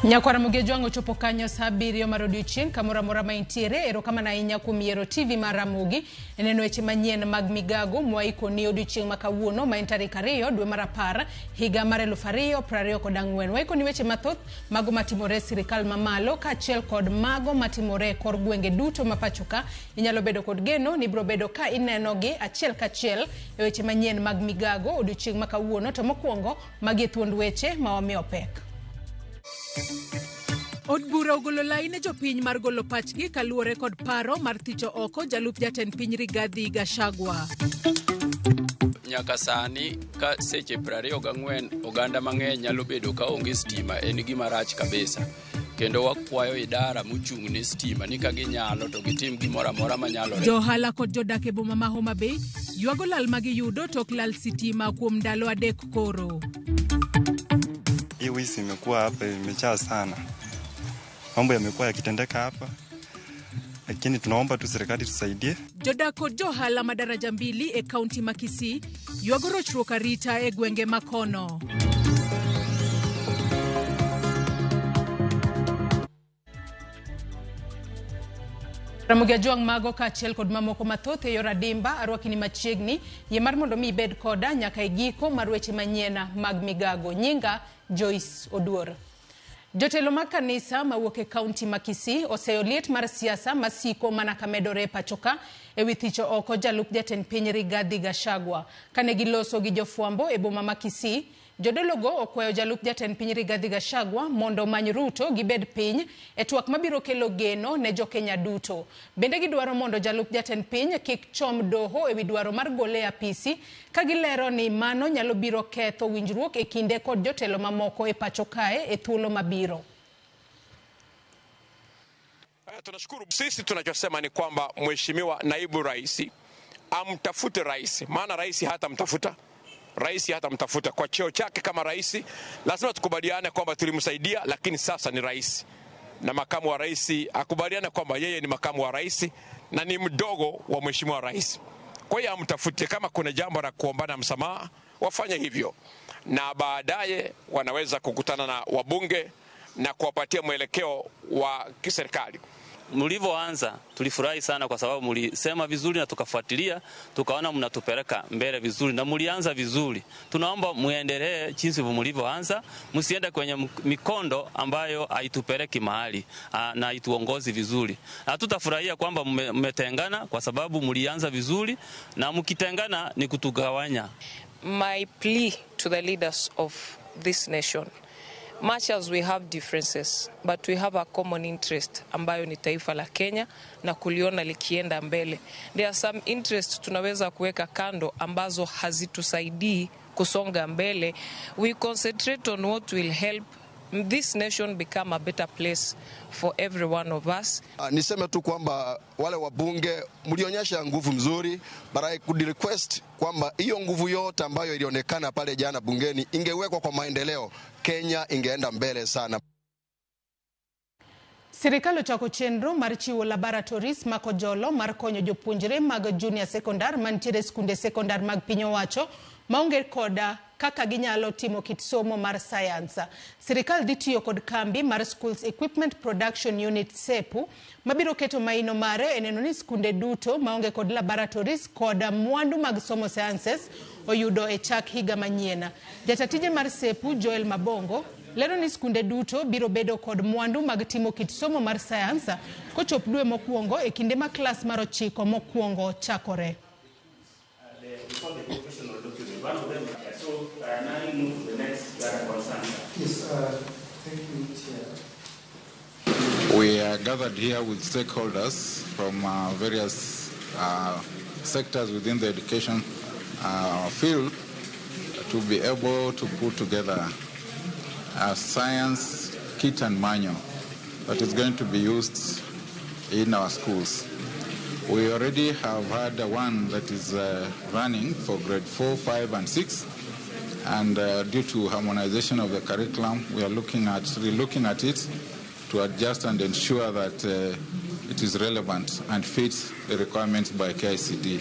Nyakwara Ramogi Ojwang' ochopo kanyo saa abiriyo mar odiochieng' kamoro amora ma intiere. Erokamano ahinya kuom yiero TV mar Ramogi e neno weche manyien mag migago mwaikoni odiochieng' ma kawuono ma en tarik 2 dwe mar 10 higa mar 2024. Waikoni weche mathoth mago matimore e sirikal mamalo kaachiel kod mago matimore e kor gwenge duto ma pacho ka. Inyalo bedo kod geno ni ibiro bedo ka inenogi achiel kachiel e weche manyien mag migago odiochieng' ma kawuono. To mokwongo, magi e thuond weche ma wamiyo pek. Od bura ogolo lai ne jopiny mar golo pachgi kaluwore kod paro mar thicho oko jalup jatend piny Rigathi Gachagua. Nyaka sani ka seche 24 oganda mang'eny nyalo bedo ka onge stima en gima rach kabisa. Kendo wakwayo idara mochung' ne stima ni ka ginyalo to gitim gimoro amora manyalore. Johala kod jodak e boma ma Homa Bay ywago lal ma giyudo tok lal sitima kuom ndalo adek koro. Hii wizi imekuwa hapa imejaa sana, mambo yamekuwa yakitendeka hapa, lakini tunaomba tu serikali tusaidie. Jodak kod johala ma daraja mbili e kaunti ma Kisii ywago rochruok arita e gwenge ma kono. Ramogi Ajwang' mago kaachiel kod mamoko mathoth e yor adimba arwakini machiegni yie mar mondo mi ibed koda nyaka e giko mar weche manyien mag migago. Nyinga Joyce Oduor. Jotelo mag kanisa mawuok e kaunti ma Kisii oseyo liet mar siasa masiko mana kamedore e pachoka e wi thicho oko jalup jatend piny Rigathi Gachagua. Kane giloso gi jofwambo e boma ma Kisii, jodologo okwayo jalup jatend piny Rigathi Gachagua mondo omany Ruto gibed piny e twak mabiro kelo geno ne jokenya duto. Bende gidwaro mondo jalup jatend piny kik chom doho e wi dwaro mar gole e apisi ka gilero ni mano nyalo biro ketho winjruok e kinde kod jotelo mamoko e pacho kae e thuolo mabiro. Tunashukuru. Sisi tunachosema ni kwamba Mheshimiwa Naibu Rais amtafute rais, maana rais hatamtafuta. Rais hatamtafuta kwa cheo chake kama rais. Lazima tukubaliane kwamba tulimsaidia, lakini sasa ni rais, na makamu wa rais akubaliane kwamba yeye ni makamu wa rais na ni mdogo wa Mheshimiwa Rais. Kwa hiyo amtafute, kama kuna jambo la kuombana msamaha wafanye hivyo, na baadaye wanaweza kukutana na wabunge na kuwapatia mwelekeo wa kiserikali. Mlivyoanza tulifurahi sana kwa sababu mlisema vizuri na tukafuatilia, tukaona mnatupeleka mbele vizuri na mlianza vizuri. Tunaomba muendelee jinsi mlivyoanza, msiende kwenye mikondo ambayo haitupeleki mahali na haituongozi vizuri. Hatutafurahia kwamba mmetengana kwa sababu mlianza vizuri na mkitengana ni kutugawanya. My plea to the leaders of this nation, much as we have differences, but we have a common interest ambayo ni taifa la Kenya na kuliona likienda mbele. There are some interests tunaweza kuweka kando ambazo hazitusaidii kusonga mbele. We concentrate on what will help this nation become a better place for every one of us. Niseme tu kwamba wale wabunge mlionyesha nguvu mzuri, but I could request kwamba hiyo nguvu yote ambayo ilionekana pale jana bungeni ingewekwa kwa maendeleo, Kenya ingeenda mbele sana. Sirikal ochako chenro mar chiwo laboratories makojolo mar konyo jopuonjre mag junior secondar mantiere skunde sekondar mag piny owacho maonge koda kaka ginyalo timo kit somo mar science. Sirikal dhi tiyo kod kambi mar Schools Equipment Production Unit SEPU mabiro keto maino mare e neno ni skunde duto maonge kod laboratories kod mwandu mag somo sciences oyudo e chak higa manyien. Jatatije mar SEPU Joel Mabongo lero ni skunde duto biro bedo kod mwandu mag timo kit somo mar science kochop dwe mokwongo e kinde ma klas mar 9 mokwongo chakore. We are gathered here with stakeholders from various sectors within the education field to be able to put together a science kit and manual that is going to be used in our schools. We already have had one that is running for grade 4, 5, and 6. And due to harmonization of the curriculum, we are relooking at it to adjust and ensure that it is relevant and fits the requirements by KICD.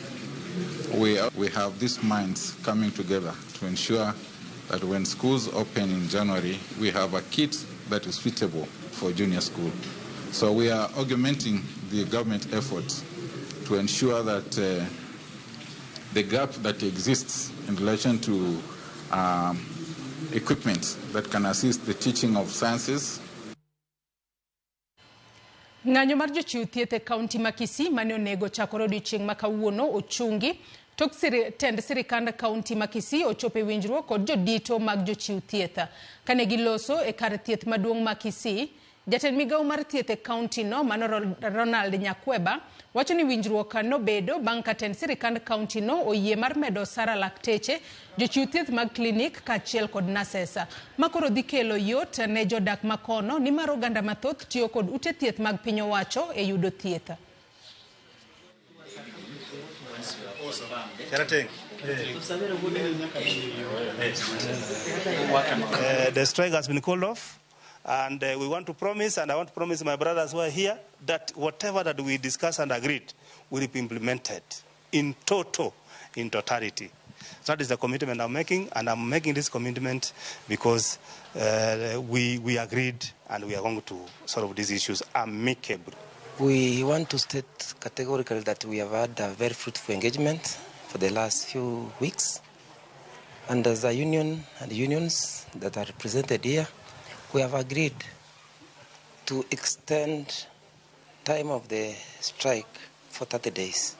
We have these minds coming together to ensure that when schools open in January, we have a kit that is suitable for junior school. So we are augmenting the government effort to ensure that the gap that exists in relation to equipment that can assist the teaching of sciences. Ng'anyo mar jochiw thieth e kaunti ma Kisii mane onego chakore odiochieng' ma kawuono ochungi tok tend sirikand kaunti ma Kisii ochopo e winjruok kod jodito mag jochiw thieth. Kane giloso e kar thieth maduong' ma Kisii, jatend migawo mar thieth e kaunti no mano Ronald Nyakweba wacho ni winjruok nobedo bang' ka tend sirikand kaunti no oyie mar medo osara lakteche, jochiw thieth mag klinik kaachiel kod nurses. Ma koro dhi kelo yot ne jodak makono nimar oganda mathoth tiyo kod ute thieth mag piny owacho e yudo thieth. The strike has been called off. And we want to promise, and I want to promise my brothers who are here, that whatever that we discuss and agreed will be implemented in total, in totality. That is the commitment I'm making, and I'm making this commitment because we agreed and we are going to solve these issues amicably. We want to state categorically that we have had a very fruitful engagement for the last few weeks. And as a union and unions that are represented here, we have agreed to extend time of the strike for 30 days,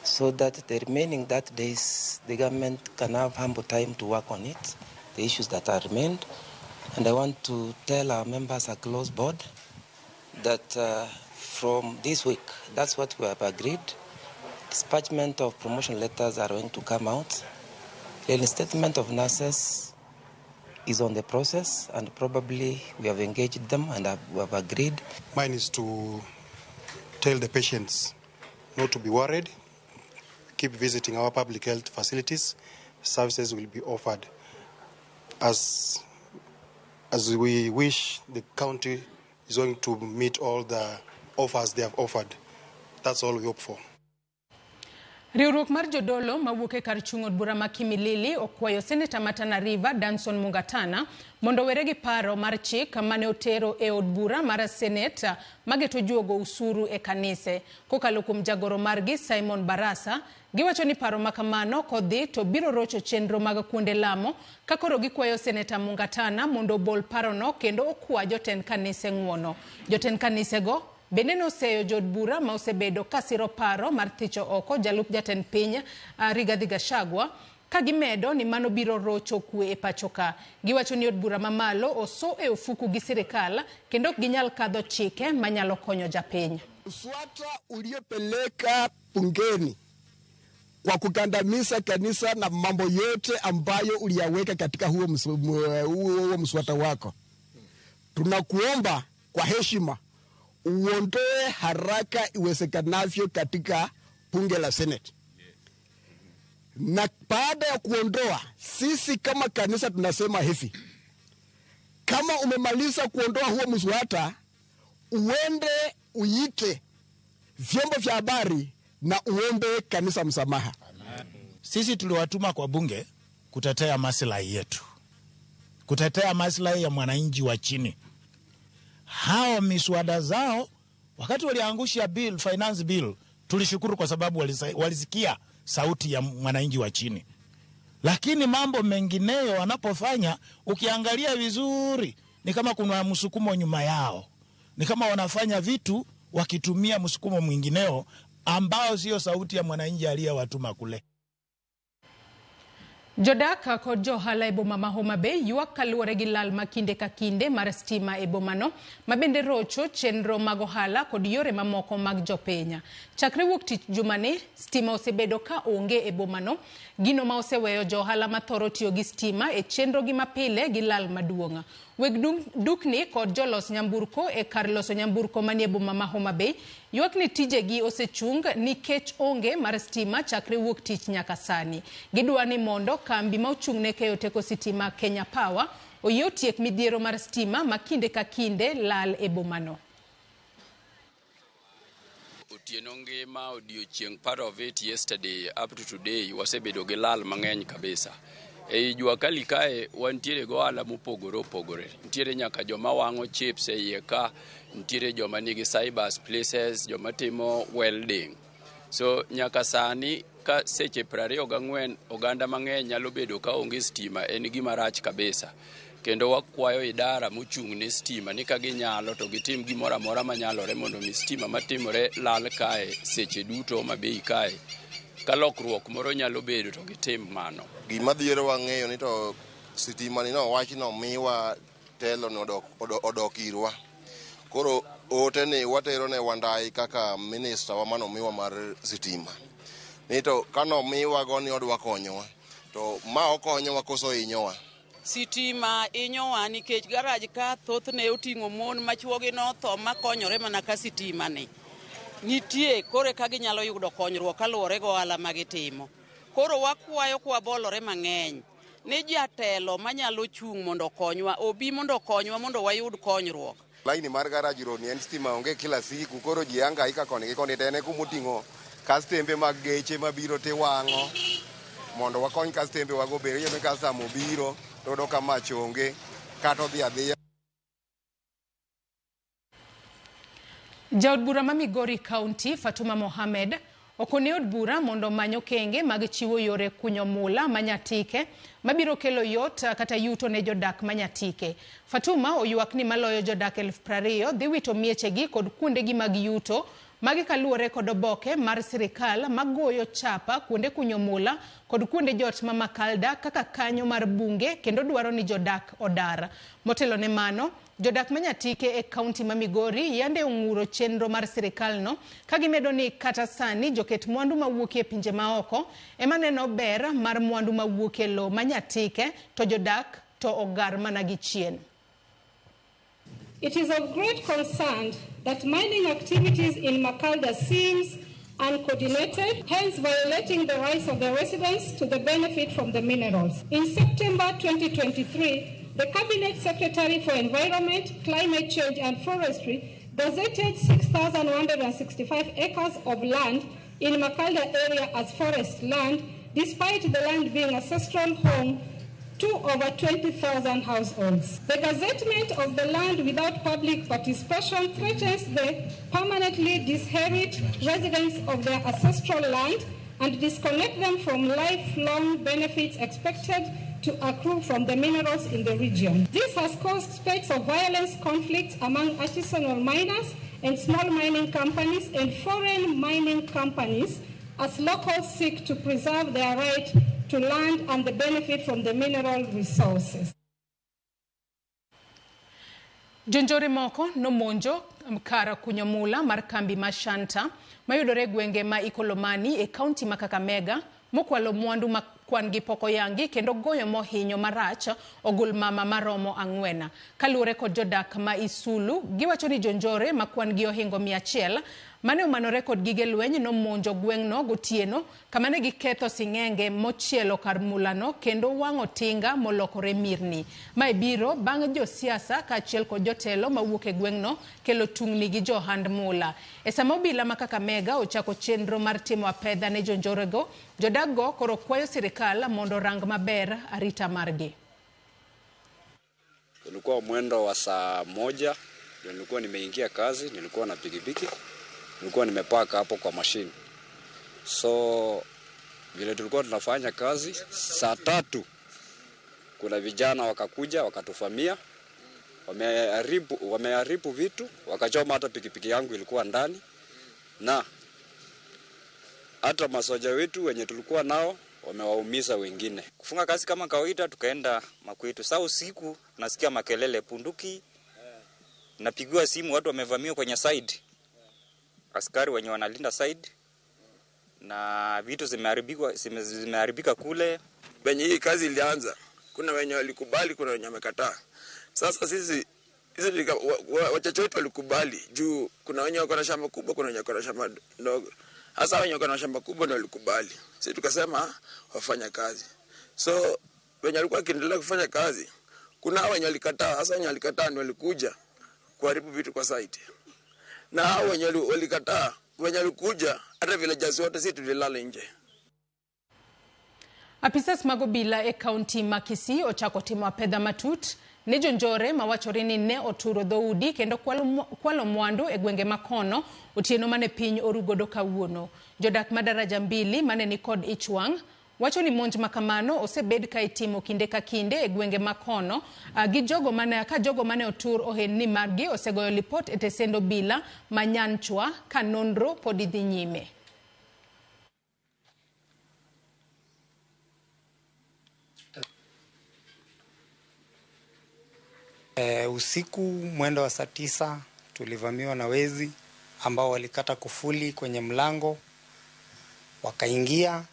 so that the remaining 30 days, the government can have ample time to work on it, the issues that are remained. And I want to tell our members across board that from this week, that's what we have agreed, dispatchment of promotion letters are going to come out. The reinstatement of nurses is on the process, and probably we have engaged them and we have agreed. Mine is to tell the patients not to be worried, keep visiting our public health facilities. Services will be offered as we wish. The county is going to meet all the offers they have offered. That's all we hope for. Riwruok mar jodolo mawuok e kar chung' od bura ma Kimilili okwayo seneta ma Tana River Danson Mungatana mondo owere gi paro mar chik mane otero e od bura mar senet mageto juogo usuru e kanise. Kokalo kuom jagoro margi Simon Barasa, giwacho ni paro makamano kodhi to biro rocho chenro mag kuonde lamo, ka koro gikwayo seneta Mungatana mondo obol parono kendo okwa jotend kanise ng'uono. Jotend kanisego bende noseyo jood bura ma osebedo kasiro paro mar thicho oko jalup jatend piny Rigathi Gachagua, ka gimedo ni mano biro rocho kwe e pacho ka. Giwacho ni od bura mamalo oso e ofuku gi sirikal kendo ok ginyal kadho chike manyalo konyo japiny. Mswada uliopeleka bungeni kwa kukandamiza kanisa na mambo yote ambayo uliyaweka katika huo mswada wako, tunakuomba kwa heshima uondoe haraka iwezekanavyo katika bunge la Senate. Na baada ya kuondoa, sisi kama kanisa tunasema hivi: kama umemaliza kuondoa huo mswada, uende uite vyombo vya habari na uombe kanisa msamaha. Sisi tuliwatuma kwa bunge kutetea maslahi yetu, kutetea maslahi ya mwananchi wa chini. Hao miswada zao, wakati waliangusha bill, finance bill, tulishukuru kwa sababu walisikia sauti ya mwananchi wa chini. Lakini mambo mengineyo wanapofanya, ukiangalia vizuri, ni kama kuna msukumo nyuma yao. Ni kama wanafanya vitu wakitumia msukumo mwingineo ambao sio sauti ya mwananchi aliyewatuma kule. Jodak kod johala e boma ma Homa Bay ywak kaluwore gi lal ma kinde ka kinde mar stima e bomano, ma bende rocho chenro mag ohala kod yore mamoko mag jopiny. Chakre wuok tich jumani, stima osebedo ka onge e bomano, gino ma oseweyo johala mathoro tiyo gi stima e chenrogi mapile gi lal maduong'. Weg dukni kod jolos nyamburko e kar loso nyamburko manie boma ma Homa Bay ywak ni tijegi osechung nikech onge mar stima chakre wuok tich nyaka sani. Gidwa ni mondo kambi ma ochung' ne keyo teko sitima Kenya Power oyie otiek midhiero mar stima ma kinde ka kinde lal e bomano. Otieno ngima odiochieng' part of it yesterday up to today wasebedo gi lal mang'eny kabisa. Ei Jua Kali kae wantiere gi ohala mopogore opogore. Nitiere nyaka joma wang'o chips e iye ka, nitiere joma nigi cyber places, joma timo welding. So nyaka sani ka seche 24 oganda mang'eny nyalo bedo ka onge stima en gima rach kabisa. Kendo wakwayo idara mochung' ne stima ni ka ginyalo to gitim gimoro amora manyalore mondo mi stima matimore lal kae seche duto ma bei kae. Ka lokruok moro nyalo bedo to gitim mano. Gima dhierowa ng'eyo ni to sitima ni nowach ni omiwa telo ni odok irwa. Koro ote ni watero ne Wandayi kaka minista wa manomiwa mar sitima. Ni to kanomiwa go ni odwa konyowa. To ma okonyowa koso hinyowa. Sitima hinyowa nikech garaj ka thothne oting'o mon ma chuogi notho makonyore mana ka sitima ni nitie, koro eka ginyalo yudo konyruok kaluwore gi ohala ma gitimo. Koro wakwayo kwabolore mang'eny ni jatelo manyalo chung' mondo okonywa obi mondo okonywa mondo wayud konyruok. Laini mar garage road ni en stima onge kila siku, koro ji hangaika koni gi koni to en e kumoting'o kastembe mag geche mabiro tiwang'o mondo wakony kastembe wago bende iyudo ni customer obiro to oyudo ka mach onge kata odhi adhiya. Jaod bura ma Migori County Fatuma Mohamed okone od bura mondo omany okenge mag chiwo yore kunyo mula ma Nyatike mabiro kelo yot kata yuto ne jodak ma Nyatike. Fatuma oywak ni maloyo jodak 20,000 dhi wito miechegi kod kuondegi mag yuto magi kaluwore kod oboke mar sirikal magoyo chapa kuonde kunyo mula kod kuonde jot ma Makalda kaka kanyo mar bunge kendo dwaro ni jodak odar. Motelo ne mano, jodak ma Nyatike e kaunti ma Migori yande ong'uro chenro mar sirikalno ka gimedo ni kata sani joket mwandu mawuok e pinje maoko ema neno ber mar mwandu mawuok e lowo ma Nyatike to jodak to ogar mana gi chien. It is of great concern that mining activities in Makalda seems uncoordinated, hence violating the rights of the residents to the benefit from the minerals. In September 2023, the Cabinet Secretary for Environment, Climate Change and Forestry gazetted 6,165 acres of land in Makalda area as forest land, despite the land being ancestral home to over 20,000 households. The gazettement of the land without public participation threatens the permanently disinherit residents of their ancestral land and disconnect them from lifelong benefits expected to accrue from the minerals in the region. This has caused spate of violence conflicts among artisanal miners and small mining companies and foreign mining companies as locals seek to preserve their right to land and the benefit from the mineral resources. Jonjore moko nomonjo kar kunyo mula mar kambi ma Shanta mayudore e gwenge ma Ikolomani e kaunti ma Kakamega mokwalo mwandu ma kwan gi pok oyangi kendo goyo mohinyo marach ogul mama maromo 4. Kaluwore kod jodak ma Isulu, giwacho ni jonjore ma kwan gi ohingo 100 mane omanore kod gige lweny nomonjo gweng'no gotieno kama ne giketho sing'enge mochielo kar mulano kendo wang'o tinga molokore mirni. Mae biro bang' josiasa kaachiel kod jotelo mawuok e gweng'no kelo tungni gi johand mula. E sama obila ma Kakamega ochako chenro mar timo apedha ne jonjorego, jodakgo koro kwayo sirikal mondo rang maber arita margi. Ulikuwa mwendo wa saa 1 ndio nilikuwa nimeingia kazi, nilikuwa na pikipiki. Nilikuwa nimepaka hapo kwa mashine. So vile tulikuwa tunafanya kazi saa 3 kuna vijana wakakuja wakatufamia, wameharibu vitu, wakachoma hata pikipiki yangu ilikuwa ndani, na hata masoja wetu wenye tulikuwa nao wamewaumiza wengine. Kufunga kazi kama kawaida tukaenda makwetu. Saa usiku nasikia makelele punduki, napigiwa simu watu wamevamiwa kwenye side. Askari wenye wanalinda side na vitu zimeharibika kule. Wenye hii kazi ilianza, kuna wenye walikubali, kuna wenye wamekataa. Sasa sisi wachache wetu walikubali juu kuna wenye wako na shamba kubwa, kuna wenye wako na shamba ndogo. Hasa wenye wako na shamba kubwa ndio walikubali. Sisi tukasema wafanya kazi. So wenye walikuwa wakiendelea kufanya kazi, kuna wenye walikataa. Hasa wenye walikataa ndio walikuja kuharibu vitu kwa site. Na hao wenye walikataa, wenye walikuja hata villagers wote sisi tulilala nje. Apisas mag obila e kaunti ma Kisii ochako timo apedha matut ne jonjore mawachore ni ne oturo dhoudi kendo kwalo mwandu e gwenge makono otieno mane piny orugodo kawuono. Jodak ma daraja mbili mane ni kod ich wang' wacho ni monj makamano osebed ka itimo kinde ka kinde e gwenge makono gi jogo mane ka jogo mane otur ohendni margi osegoyo lipot e tesend obila ma Nyanchwa ka nonro pod dhi nyime. Usiku mwendo wa saa 9 tulivamiwa na wezi ambao walikata kufuli kwenye mlango, wakaingia,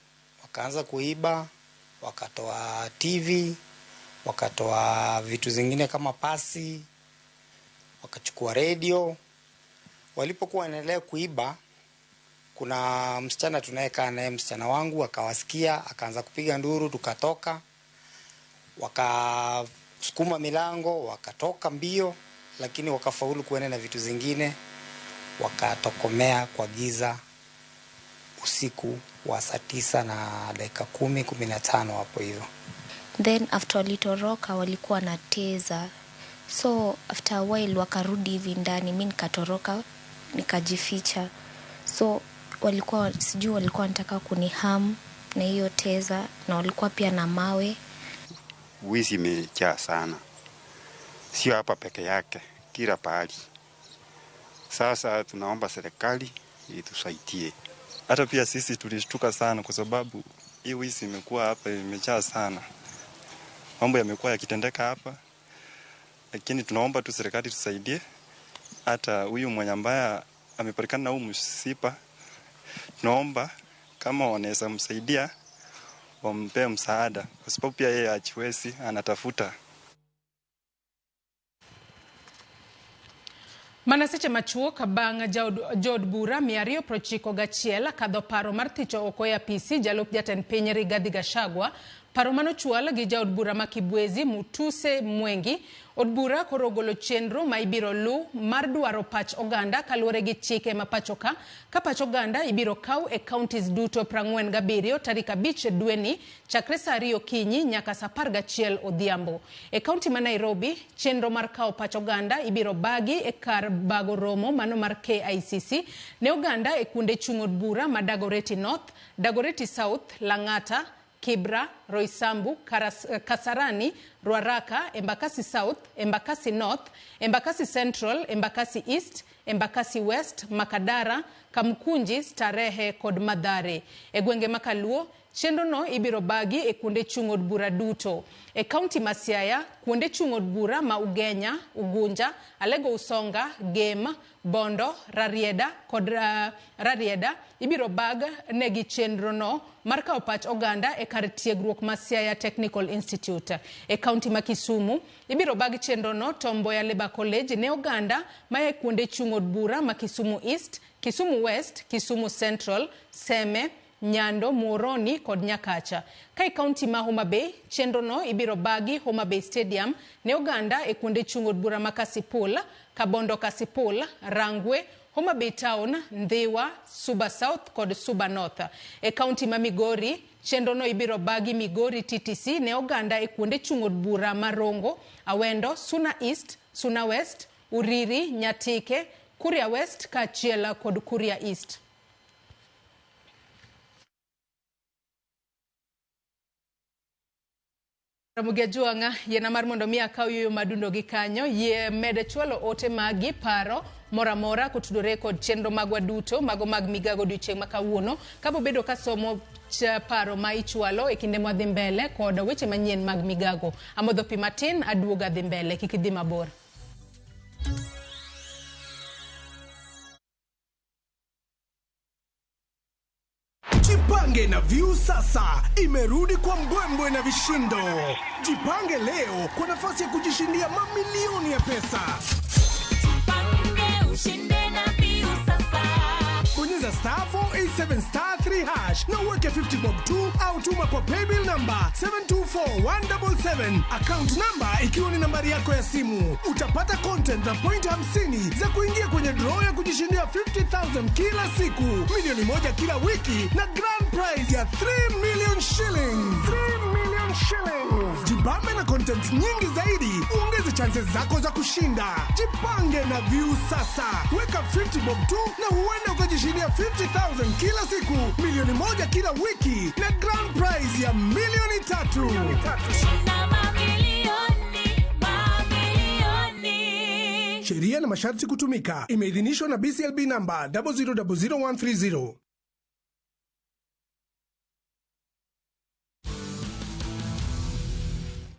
wakaanza kuiba, wakatoa TV, wakatoa vitu zingine kama pasi, wakachukua radio. Walipokuwa wanaendelea kuiba, kuna msichana tunayekaa naye, msichana wangu, akawasikia, akaanza kupiga nduru, tukatoka, waka sukuma milango, wakatoka mbio, lakini wakafaulu kuenda na vitu zingine, wakatokomea kwa giza usiku wa saa 9:10, 15 hapo hivyo. Then after walitoroka walikuwa na teza. So after a while wakarudi hivi ndani, mimi nikatoroka nikajificha. So walikuwa sijui walikuwa wanataka kuniham na hiyo teza, na walikuwa pia na mawe. Wizi imejaa sana, sio hapa peke yake, kila pahali. Sasa tunaomba serikali itusaidie. Hata pia sisi tulishtuka sana kwa sababu hii wizi imekuwa hapa imejaa sana. Mambo yamekuwa yakitendeka hapa, lakini tunaomba tu serikali tusaidie. Hata huyu mwenye ambaye amepatikana na huu msiba, tunaomba kama wanaweza msaidia, wampe msaada kwa sababu pia yeye hajiwezi, anatafuta. Mana seche machuok bang' jood bura 291 kadho paro mar thicho oko e apisi jalup jatend piny Rigathi Gachagua. Paro manochwal gi jaod bura ma Kibwezi Mutuse Mwengi. Od bura koro ogolo chenro ma ibiro lu mar dwaro pach oganda kaluwore gi chike ma pacho ka. Ka pach oganda ibiro kaw e counties duto 47 tarik 5 dweni chakre saa 2 okinyi nyaka saa 11 odhiambo. E kaunti ma Nairobi, chenro mar kawo pach oganda ibiro bagi e kar bago romo mano mar KICC ne oganda e kuonde chung' od bura ma Dagoretti North, Dagoretti South, Lang'ata, Kibra, Roysambu, Kasarani, Ruaraka, Embakasi South, Embakasi North, Embakasi Central, Embakasi East, Embakasi West, Makadara, Kamkunji, Starehe kod Mathare. E gwenge ma Kaluo, chenro no ibiro bagi e kuonde chung' od bura duto. E kaunti ma Siaya, kuonde chung' od bura ma Ugenya, Ugunja, Alego Usonga, Gem, Bondo, Rarieda kod Rarieda ibiro bag negi chenro no mar kawo pach oganda e kar tiegruok ma Siaya Technical Institute. E kaunti ma Kisumu, ibiro bag chenro no Tom Mboya Labour College ne oganda ma e kuonde chung' od bura ma Kisumu East, Kisumu West, Kisumu Central, Seme, Nyando, Muhoroni kod Nyakacha. Ka e kaunti ma Homa Bay, chenro no ibiro bagi Homa Bay Stadium ne oganda e kuonde chung' od bura ma Kasipul, Kabondo Kasipul, Rangwe, Homa Bay Town, Ndhiwa, Suba South kod Suba North. E kaunti ma Migori, chenro no ibiro bagi Migori TTC ne oganda e kuonde chung' od bura ma Rongo, Awendo, Suna East, Suna West, Uriri, Nyatike, Kuria West kaachiel kod Kuria East. Ramogi Ajwang'a, yiena mar mondo mi akaw yueyo madundo gi kanyo, yie med chwalo ote magi, paro moro amora kotudore kod chenro magwa duto mago mag migago odiochieng' ma kawuono. Kabobedo kasomo paro ma ichwalo e kinde mwadhi mbele kod weche manyien mag migago. Amodho pi matin, aduogo adhi mbele, kik idhi mabor. Jipange na Viusasa imerudi kwa mbwembwe na vishindo. Jipange leo kwa nafasi ya kujishindia mamilioni ya pesa. Jipange ushinde na Viusasa. Bonyeza star 487 star 3 hash na uweke 50 bob tu au tuma kwa paybill number 724177, account number ikiwa ni nambari yako ya simu. Utapata content na point 50 za kuingia kwenye draw ya kujishindia 50,000 kila siku, 1 milioni kila wiki na grand prize ya 3 million shillings. 3 million shillings. Jibambe na content nyingi zaidi, uongeze chances zako za kushinda. Jipange na Viusasa, weka 50 bob tu na huenda ukajishindia 50,000 kila siku, 1 milioni kila wiki na grand prize ya milioni 3. Shinda mamilioni, mamilioni. Sheria na masharti kutumika. Imeidhinishwa na BCLB namba 0000130.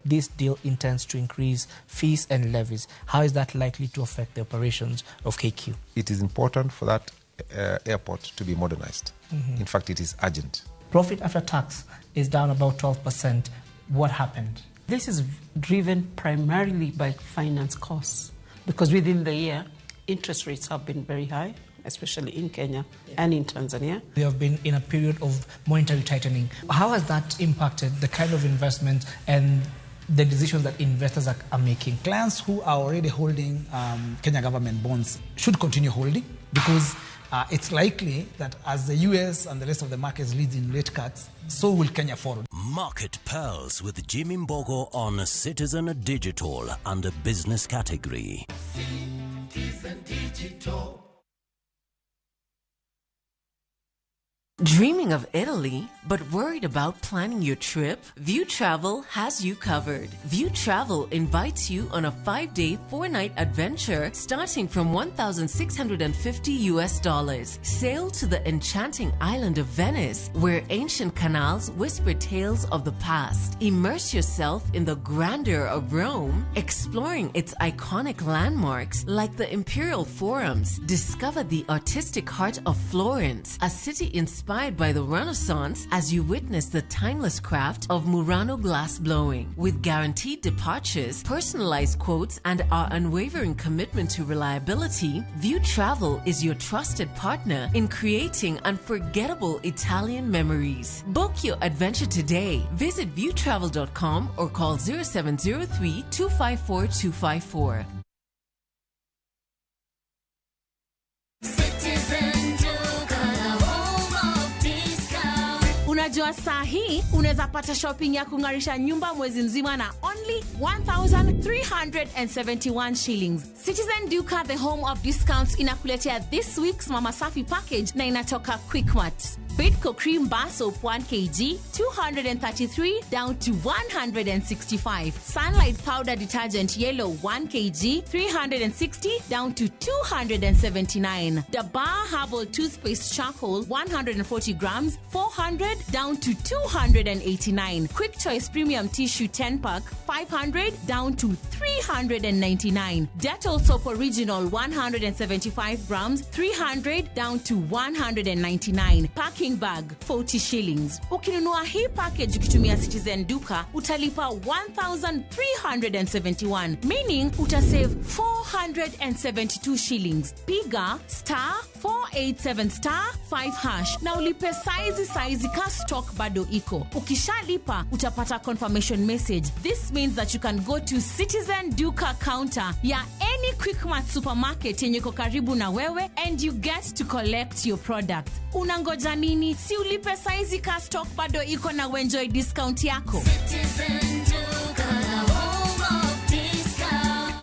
This deal intends to increase fees and levies. How is that likely to affect the operations of KQ? It is important for that airport to be modernized. In fact, it is urgent. Profit after tax is down about 12%. What happened? This is driven primarily by finance costs because within the year, interest rates have been very high, especially in Kenya and in Tanzania. We have been in a period of monetary tightening. How has that impacted the kind of investment and the decisions that investors are making? Clients who are already holding Kenya government bonds should continue holding because it's likely that as the US and the rest of the markets leads in rate cuts, so will Kenya follow. Market Pearls with Jimmy Mbogo on Citizen Digital under business category. Citizen Digital. Dreaming of Italy, but worried about planning your trip? View Travel has you covered. View Travel invites you on a 5-day, 4-night adventure starting from 1,650 US dollars. Sail to the enchanting island of Venice, where ancient canals whisper tales of the past. Immerse yourself in the grandeur of Rome, exploring its iconic landmarks like the Imperial Forums. Discover the artistic heart of Florence, a city inspired by the Renaissance as you witness the timeless craft of Murano glass blowing. With guaranteed departures, personalized quotes, and our unwavering commitment to reliability, View Travel is your trusted partner in creating unforgettable Italian memories. Book your adventure today. Visit viewtravel.com or call 0703 254 254. Citizen Duka, the home of discount. Unajua saa hii unaweza pata shopping ya kung'arisha nyumba mwezi mzima na only 1371 shillings. Citizen Duka, the home of discounts, inakuletea this week's Mama Safi package na inatoka Quickmart. Bidco Cream Bar Soap 1 kg 233 down to 165. Sunlight Powder Detergent Yellow 1 kg 360 down to 279. Dabar Herbal Toothpaste Charcoal 140 grams 400 down to 289. Quick Choice Premium Tissue 10 pack 500 down to 399. Dettol Soap Original 175 grams 300 down to 199. Packing bag 40 shillings. Ukinunua hii package ukitumia Citizen Duka utalipa 1371, meaning utasave 472 shillings. Piga *487*5# na ulipe saizi saizi ka stock bado iko. Ukishalipa utapata confirmation message. This means that you can go to Citizen Duka counter ya any Quickmart supermarket yenye iko karibu na wewe and you get to collect your product. Unangoja nini? Si ulipe saizi ka stock bado iko na uenjoy discount yako. Citizen Duka, the home of discount.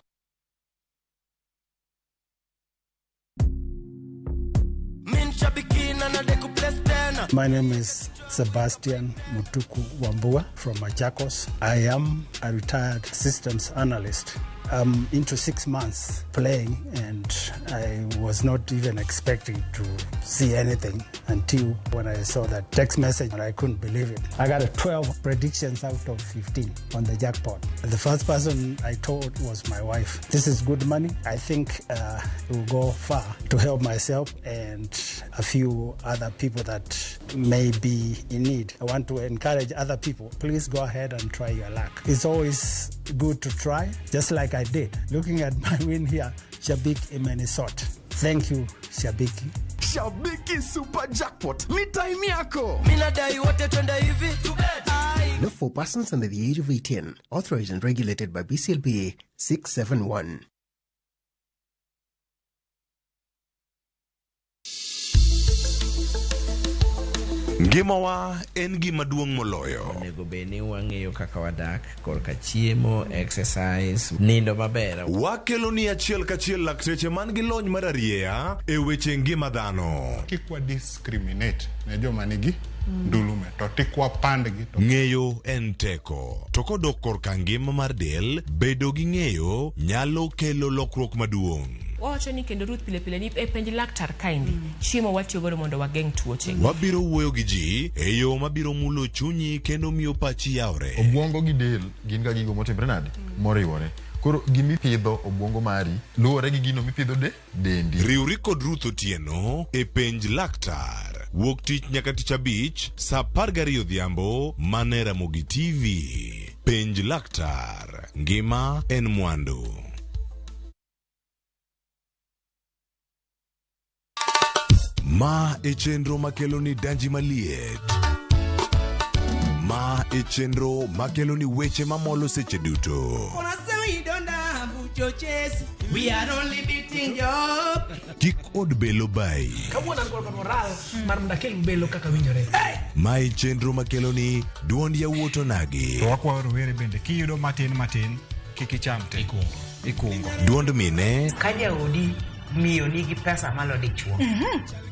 Min shabiki na nadeku place tena. My name is Sebastian Mutuku Wambua from Machakos. I am a retired systems analyst. I'm into 6 months playing, and I was not even expecting to see anything until when I saw that text message, and I couldn't believe it. I got a 12 predictions out of 15 on the jackpot. The first person I told was my wife. This is good money. I think it will go far to help myself and a few other people that may be in need. I want to encourage other people. Please go ahead and try your luck. It's always good to try, just like I did. Looking at my win here, Shabik Imenisot. Thank you, Shabiki. Shabiki Super Jackpot ni time yako. Mimi nadai wote twende hivi. Not for persons under the age of 18. Authorized and regulated by BCLBA 671. Ngimawa en gima duong' moloyo. Onego bed ni wang'eyo kaka wadak korka chiemo, exercise, nindo maber. Wakelo ni achiel kachiel lakteche man gi lony mar arieya e weche ngima dhano. Kik wa discriminate ne joma nigi ndulume to tik wapandgi to Ng'eyo en teko. To kodok korka ngima mar del, bedo gi ng'eyo nyalo kelo lokruok maduong'. Wawacho ni kendo Ruth pile pile ni e penj laktar kaendi chiemo watiyo godo mondo wageng' tuoche. Wabiro wuoyo gi ji e yo mabiro mulo chunyi kendo miyo pachi yawre. Obwongo gi del gin ga gigo motimre nade? Moriwore. Koro gimipidho obwongo mari luwore gi gino mipidho de dendi. Riwri kod Ruth Otieno e penj laktar. Wuok tich nyaka tich abich saa 12 odhiambo mane Ramogi TV. Penj laktar. Ngima en mwandu. Ma e chenro makelo ni danji maliet. Ma e chenro makelo ni weche mamolo seche duto. We are only beating job. Kik od belo bai. Kawuono an kod moral mar mondo akel belo kaka winjore. Ma e chenro makelo ni duond yawuot onagi. To wakwayo rowere bende kiyudo matin matin kik icham te. Ikungo. Duond mine Ka jaodi miyo nigi pesa malo dichuo.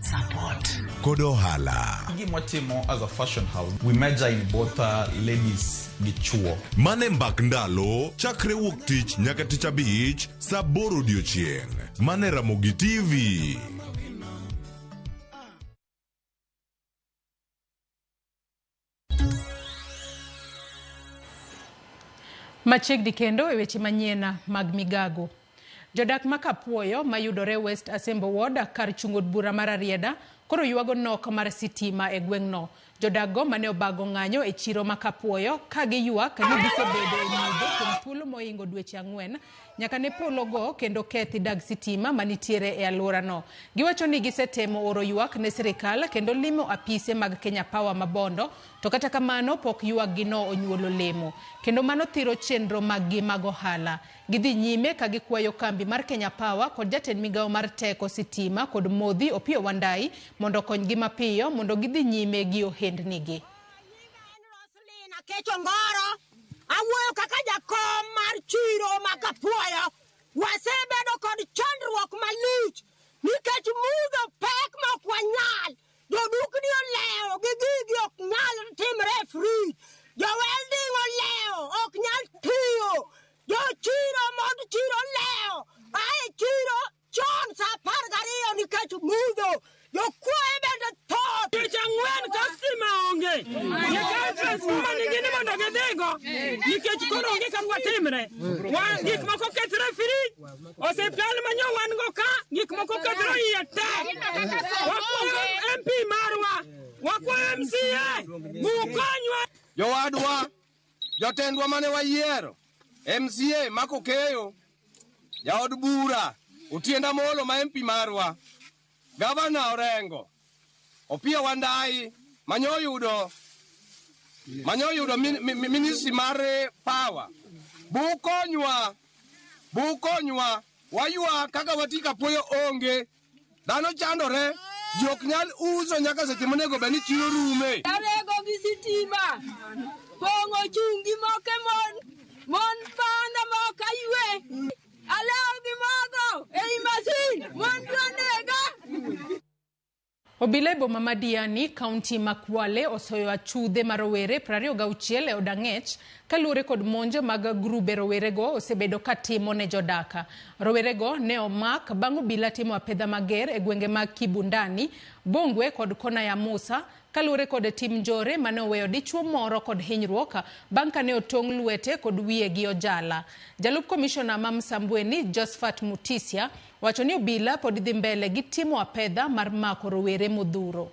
Support. kod ohala. Gima watimo as a fashion house, we major in both ladies gi chuo. Mane mbak ndalo chakre wuok tich nyaka tich abich saa 8 odiochieng'. Mane Ramogi TV. Machiegni kendo e weche manyien mag migago. Jodak ma Kapuoyo mayudore West Asembo Ward kar chung' od bura mar Rarieda koro ywago nok mar sitima e gweng'no. Jodakgo mane obago ng'anyo e chiro ma Kapuoyo ka giywak ni gisebedo e mudho kuom thuolo mohingo dweche 4 nyaka ne polo go kendo kethi dag sitima manitiere e alworano. Giwacho ni gisetemo oro ywak ne sirikal kendo limo apise mag Kenya Power Mabondo, to kata kamano pok ywakgino onyuolo lemo. Kendo mano thiro chenro maggi mag ohala. Gidhi nyime ka gikwayo kambi mar Kenya Power kod jatend migawo mar teko sitima kod modhi Opiyo Wandayi mondo okonygi mapiyo mondo gidhi nyime gi ohendnigi. Akecho Ngoro, awuoyo kaka jakom mar chiro ma Kapuoyo. Wasebedo kod chandruok malich nikech mudho pek ma ok wanyal. Jodukni olewo gi gigi ok nyal timre e frij. Jo welding olewo ok nyal tiyo. Jochiro mond chiro olewo ae chiro chon saa 12 nikech mudho. Jokwoye bende thoth. Tich ang'wen ka stima onge. Nyaka transformer nigi ni mondo gidhigo. Nikech koro onge kaka watimre. Gik moko kethre frij. Osiptal manyo wan go ka, gik moko kethre iye te. Wakwayo MP marwa, wakwayo MCA, bukonywa. Jowadwa, jotendwa mane wayiero, MCA Mako Keyo, jaod bura Otienda Amolo ma MP marwa, Gavana Orengo, Opiyo Wandayi manyoyudo ministry mar power. Bukonywa, waywak kaka wati Kapuoyo onge. Dhano chandore, ji ok nyal uso nyaka seche monego bed ni chiro rume. Arego gi sitima, pong'o chungi moke mon, mon panda moka ywe. Alewo gi mogo ei masin, mon dwa nega. Obila e boma ma Diani, kaunti ma Kwale osoyo achudhe ma rowere 26 e od ang'ech kaluwore kod monj mag grube rowerego osebedo katimo ne jodaka. Rowerego ne omak bang' obila timo apedha mager e gwenge mag Kibundani, Bongwe kod kona ya Musa kaluwore kod tim njore mane oweyo dichuo moro kod hinyruok bang' kane otong' lwete kod wiye gi ojala. Jalup komishona ma Msambweni Josephat Mutisia wacho ni obila pod dhi mbele gi timo apedha mar mako rowere modhuro.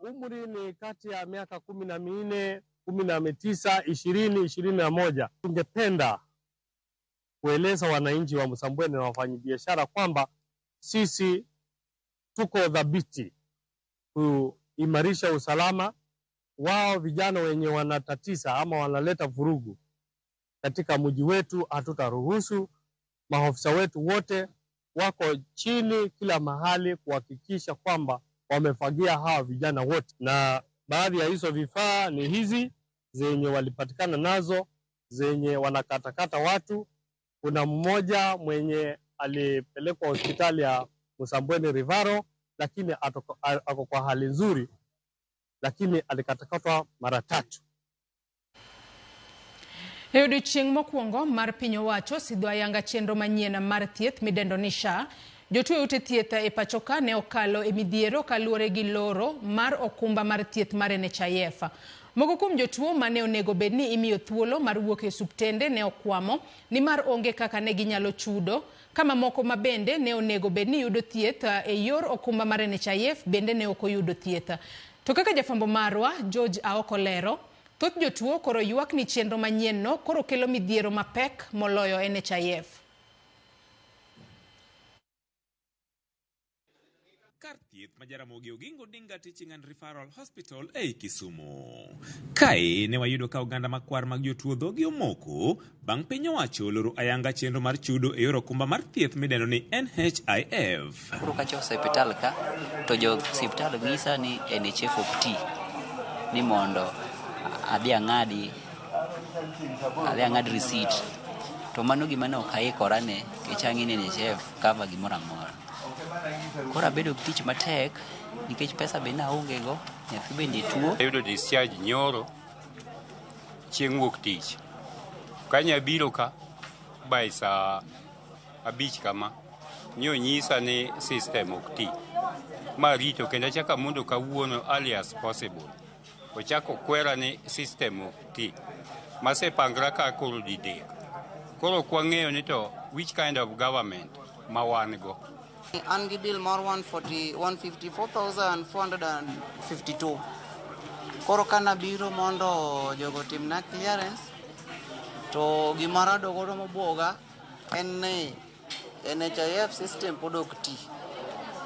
Umri ni kati ya miaka 14, 19, 20, 21. Tungependa kueleza wananchi wa Msambweni na wafanyabiashara kwamba sisi tuko dhabiti kuimarisha usalama wao. Vijana wenye wanatatiza ama wanaleta vurugu katika mji wetu hatutaruhusu. Maofisa wetu wote wako chini kila mahali kuhakikisha kwamba wamefagia hawa vijana wote, na baadhi ya hizo vifaa ni hizi zenye walipatikana nazo zenye wanakatakata watu. Kuna mmoja mwenye alipelekwa hospitali ya Msambweni Rivaro, lakini ako kwa hali nzuri, lakini alikatakatwa mara tatu. E odiochieng' mokwongo mar piny owacho sidho ayanga chenro manyien mar thieth midendo ni SHA, jotuo e ute thieth e pacho ka ne okalo e midhiero kaluwore gi loro mar okumba mar thieth mar NHIF. Moko kuom jotuo mane onego bed ni imiyo thuolo mar wuok e osuptende ne okwamo nimar onge kaka ne ginyalo chudo, ka mamoko ma bende ne onego bed ni yudo thieth e yor okumba mar NHIF bende ne ok oyudo thieth. To kaka jafwambo marwa George Aoko lero, thoth jotuo koro ywak ni chenro manyien no koro kelo midhiero mapek moloyo NHIF. Kar thieth ma Jaramogi Oginga Odinga Teaching and Referral Hospital ei Kisumu. Kae ne wayudo ka oganda makwar mag jotuo dhogi omoko bang' piny owacho loro ayanga chenro mar chudo e yor okumba mar thieth midendo ni NHIF. Koro kachopo osiptal ka to jo osiptal nyisa ni NHIF ok ti ni mondo adhi ang'adi receipt to mano gima ne ok aikora ne nikech ang'e ni NHIF cover gimoro amora. Koro abedo gi tich matek nikech pesa be naonge go, nyathi bende tuo. Ayudo discharge nyoro chieng' wuok tich. Kanya biro ka by saa 5 kama, nyonyisa ni system ok ti. Marito kendo achako amondo kawuono early as possible. Ochako kwera ni system ok ti. Masepangra ka koro didek. Koro ok wang'eyo ni to which kind of government ma wan go. An gi bill mar 140 154,452. Koro kanabiro mondo jogo otimna clearance to gima arado godo mobuoga en ni NHIF system pod ok ti.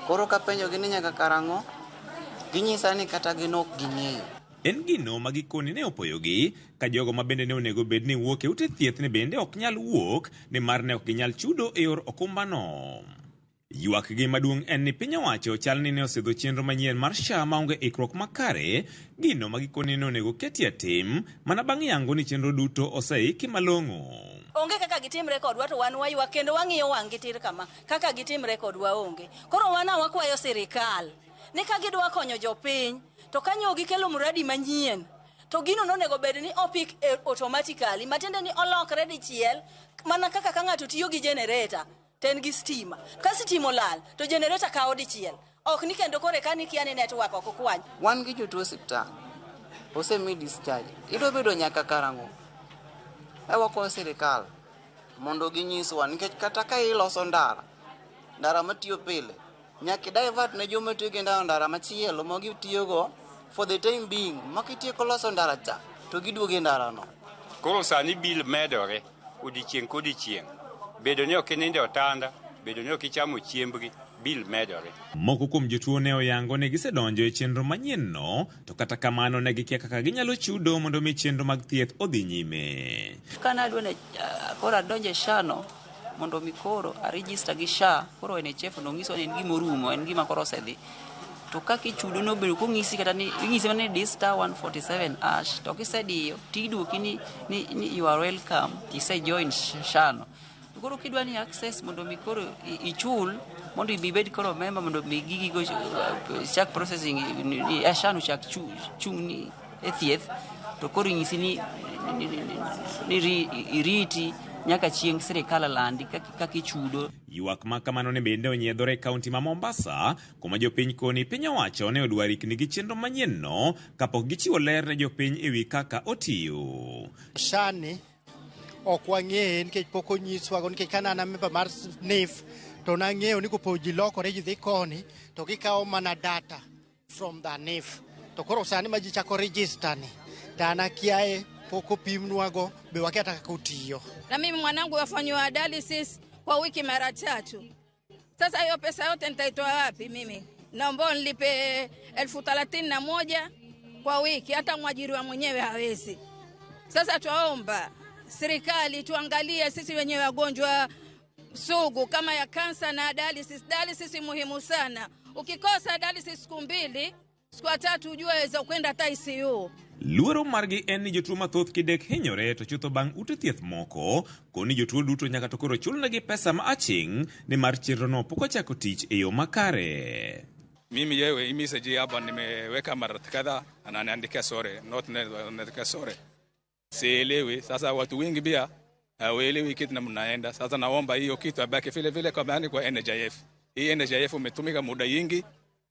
Koro kapenjogi ni nyaka karang'o, ginyisa ni kata gin ok ging'eyo. En gino ma gikone ne opoyogi ka jogo ma bende ne onego bed ni wuok e ute thieth ne bende ok nyal wuok nimar ne ok ginyal chudo e yor okumbano. Ywak gi maduong' en ni piny owacho chal ni ne osidho chenro manyien mar SHA maonge ikruok makare, gino ma gikone ne onego ketie tim mana bang' yango ni chenro duto oseiki malong'o. Onge kaka gitimre kodwa to wan waywak kendo wang'iyo wang' gi tir kama kaka gitimre kodwa onge. Koro wan wakwayo sirikal ni ka gidwa konyo jopiny to kanyo gikelo mradi manyien to gino nonego bed ni opik automatically, matiende ni olokre dichiel mana kaka ka ng'ato tiyo gi generator to en gi stima. Ka stima olal to generator kawo dichiel, ok ni kendo kore ka nikia ni network ok okwany. Wan gi jotuo osiptal, osemi discharge, idwa bedo nyaka karang'o? E wakwayo sirikal mondo ginyiswa nikech kata ka iloso ndara, ndara matiyo pile, nyaka i divert ne joma tiyo gi ndara machielo ma gitiyogo for the time being, ma kitieko loso ndara cha to giduogo e ndarano. Koro sani bill medore odiochieng' kodiochieng'. Bedo ni ok inindo e otanda, bedo ni ok ichamo chiembgi, bill medore. Moko kuom jotuo ne oyango ni gisedonjo e chenro manyien no, to kata kamano ne gikia kaka ginyalo chudo mondo mi chenro mag thieth odhi nyime. Kana adwa ni koro adonjo e SHA no mondo mi koro a register gi SHA, koro NHIF nong'iso ni en gima orumo, en gima koro osedhi. To kaka ichudo nobedo kong'isi kata ni ing'isi mana ni di star 147 hash to kisediyo tiduoki ni you are welcome, ise join SHA no. To koro kidwa ni access mondo mi koro ichul mondo ibed koro member mondo mi gigi go chak processing SHA no chak chung' ni e thieth to koro ing'isi ni iriti nyaka chieng' sirikal landi kaka ichudo. Ywak ma kamano ne bende onyiedhore e kaunti ma Mombasa, kuma jopiny koni piny owacho ne odwa rikni gi chenro manyien no kapok gichiwo ler ne jopiny ewi kaka otiyo. SHA ni ok wang'eye nikech pok onyiswago, nikech ka an member mar NHIF to nang'eyo ni kopo ji lokore ji dhi koni to gikawo mana data from the NHIF. To koro sani ma ji chako register ni to an akiaye pok opimnwago be wakia kata kaka otiyo. Na mimi mwanangu afanyiwa dialysis kwa wiki mara 3. Sasa hiyo pesa yote nitaitoa wapi mimi? Naomba nilipe 31,000 kwa wiki, hata mwajiriwa mwenyewe hawezi. Sasa tuomba serikali tuangalie sisi wenyewe wagonjwa sugu kama ya kansa na dialysis. Dialysis muhimu sana. Ukikosa dialysis siku 2, siku 3 ujue waweza kwenda hata ICU. Luoro margi en ni jotuo mathoth kidek hinyore to chutho bang' ute thieth moko koni jotuo duto nyaka to koro chulnegi pesa ma aching' nimar chenrono pok ochako tich e yo makare. Mimi yewe hii message hapa nimeweka mara kadhaa, ananiandikia sorry, not ananiandikia sorry. Sielewi sasa, watu wengi pia hawaelewi kitu namna. Sasa naomba hiyo kitu abaki vile vile kwa maana kwa NHIF. Hii NHIF umetumika muda yingi,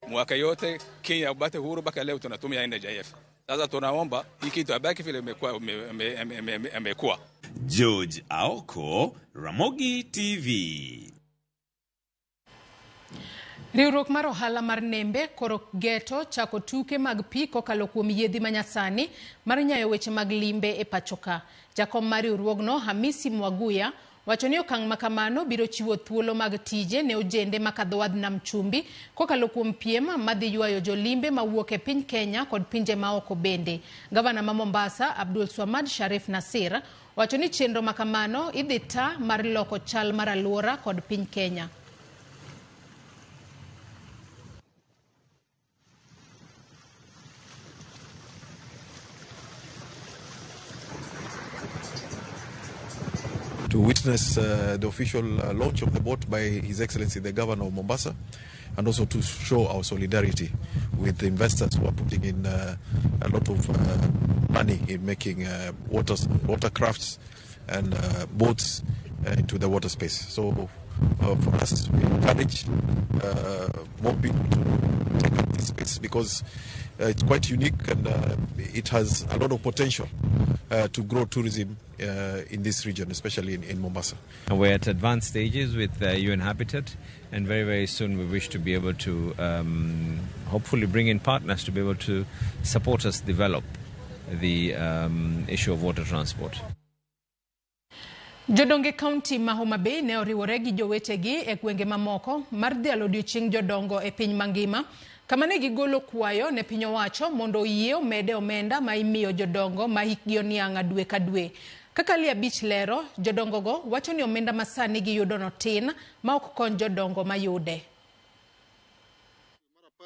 mwaka yote Kenya upate huru mpaka leo tunatumia NHIF. Sasa tunaomba hii kitu abaki vile imekuwa. George Aoko, Ramogi TV. Riwruok mar ohala mar Nembe koro geto chako tuke mag pi kokalo kuom yiedhi manyasani mar nyayo weche mag limbe e pachoka. Jakom mar riwruogno Hamisi Mwaguya wacho ni okang' makamano biro chiwo thuolo mag tije ne ojende makadho wadh nam chumbi kokalo kuom piem madhi ywayo jolimbe mawuok e piny Kenya kod pinje maoko bende. Gavana ma Mombasa Abdul Swamad Sharif Nasir wacho ni chenro makamano idhi ta mar loko chal mar alwora kod piny Kenya. To witness the official launch of the boat by His Excellency the Governor of Mombasa, and also to show our solidarity with the investors who are putting in a lot of money in making watercrafts and boats into the water space. So for us, we encourage more people to take up this space because it's quite unique and it has a lot of potential to grow tourism in this region, especially in Mombasa. And we're at advanced stages with UN Habitat, and very, very soon we wish to be able to hopefully bring in partners to be able to support us develop the issue of water transport. Jodonge kaunti ma Homa Bay ne oriwore gi jowetegi e gwenge mamoko mar dhialo odiochieng' jodongo e piny mangima kama ne gigolo kwayo ne piny owacho mondo oyie omede omenda ma imiyo jodongo ma hikgi oniang' dwe ka dwe. Kaka Lia Beach lero, jodongogo wacho ni omenda ma sani giyudo no tin ma ok kony jodongo mayude.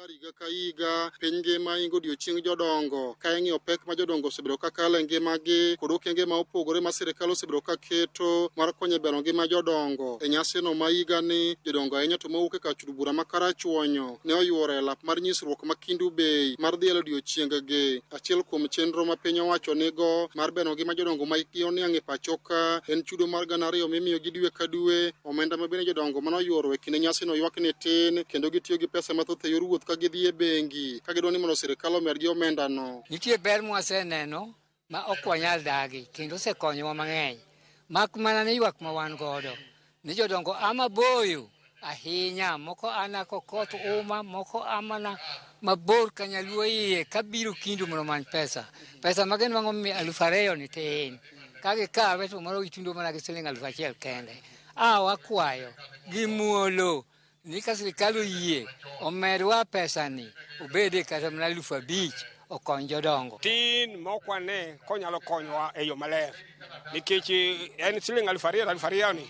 Higa ka higa piny ngima ingo odiochieng' jodongo ka ing'iyo pek ma jodongo osebedo ka kalo e ngimagi kod okenge ma opogore ma sirikal osebedo ka keto mar konyo e bero ngima jodongo. E nyasino ma higani jodongo ahinya to mowuok e kar chud bura ma Karachuonyo ne oyuoro e lap mar nyisruok ma Kendu Bay mar dhialo odiochieng-gi. Achiel kuom chenro ma piny owacho nigo mar bero ngima jodongo ma hikgi oniang' e pacho ka en chudo mar 2,000 mimiyogi dwe ka dwe. Omenda ma bende jodongo manoyuoro e kinde nyasino ywak ni tin kendo gitiyo gi pesa mathoth e yor wuoth ka gidhi e bengi ka gidwa ni mondo sirikal omedgi omenda no. Nitie ber mwaseneno ma ok wanyal dagi kendo osekonyowa mang'eny, mak mana ni ywak ma wan godo ni jodongo ama boyo ahinya, moko ana Kokoth uma, moko amana mabor kanyaluo iye kabiro Kindu mondo omany pesa. Pesa ma ginwang'o 2,000 ni tin, ka gikawe to moro gitundo mana gi siling 1,000 kende. A wakwayo gi muolo ni ka sirikal oyie omedwa pesa ni obede kata mana 5,000 okony jodongo. Tin ma ok wane konyalo konyowa e yo maler nikech en siling 2,000 2,000 ni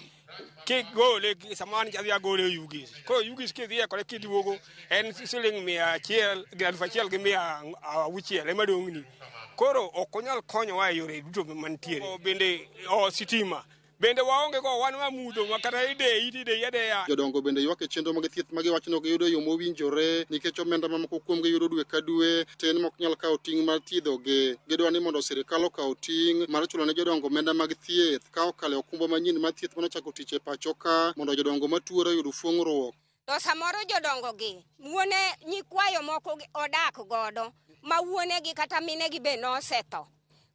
kigole samani adhi agole e Ugis. Koro Ugis kidhiye kode kiduogo en siling 100 gi 1,600 ema dong'ni. Koro ok onyal konyowa e yore duto mantiere. Bende o sitima bende waonge go wan wamudho ma kata ideyi tideyi adeya. Jodongo bende ywak e chenro mag thieth ma giwacho ni ok giyudo e yo mowinjore nikech omenda ma moko kuomgi yudo dwe ka dwe tin ma ok nyal kawo ting' mar thiedhogi. Gidwa ni mondo sirikal okaw ting' mar chulo ne jodongo omenda mag thieth ka okalo e okumba manyien mar thieth manochako tich e pacho ka mondo jodongo matuore oyud fuong'ruok. To samoro jodongo gi wuone nyikwayo moko odak godo ma wuonegi kata minegi be nosetho.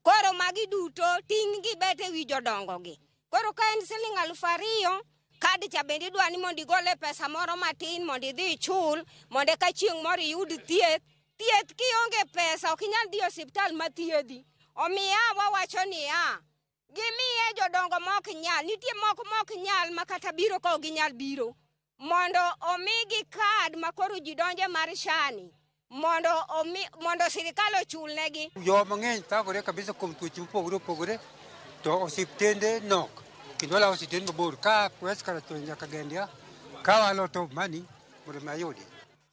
Koro magi duto ting' gi bet e wi jodongo gi. Koro ka en siling 2,000, kad cha bende idwa ni mondo igole pesa moro matin mondo idhi ichul mondo eka chieng' moro iyud thieth. Thieth kionge pesa ok inyal dhi e osiptal ma thiedhi. Omiya wawacho niya, gimiye jodongo mok nyal, nitie moko mok nyal ma kata biro ka ok ginyal biro, mondo omigi kad ma koro ji donje mar SHA ni, mondo sirikal ochulnegi. Jowa mang'eny thagore kabisa kuom tuoche mopogore opogore, to osiptende nok kendo walawo osiptende mabor ka West Karachuonyo nyaka Gendia kawo a lot of money mondo mi ayudi.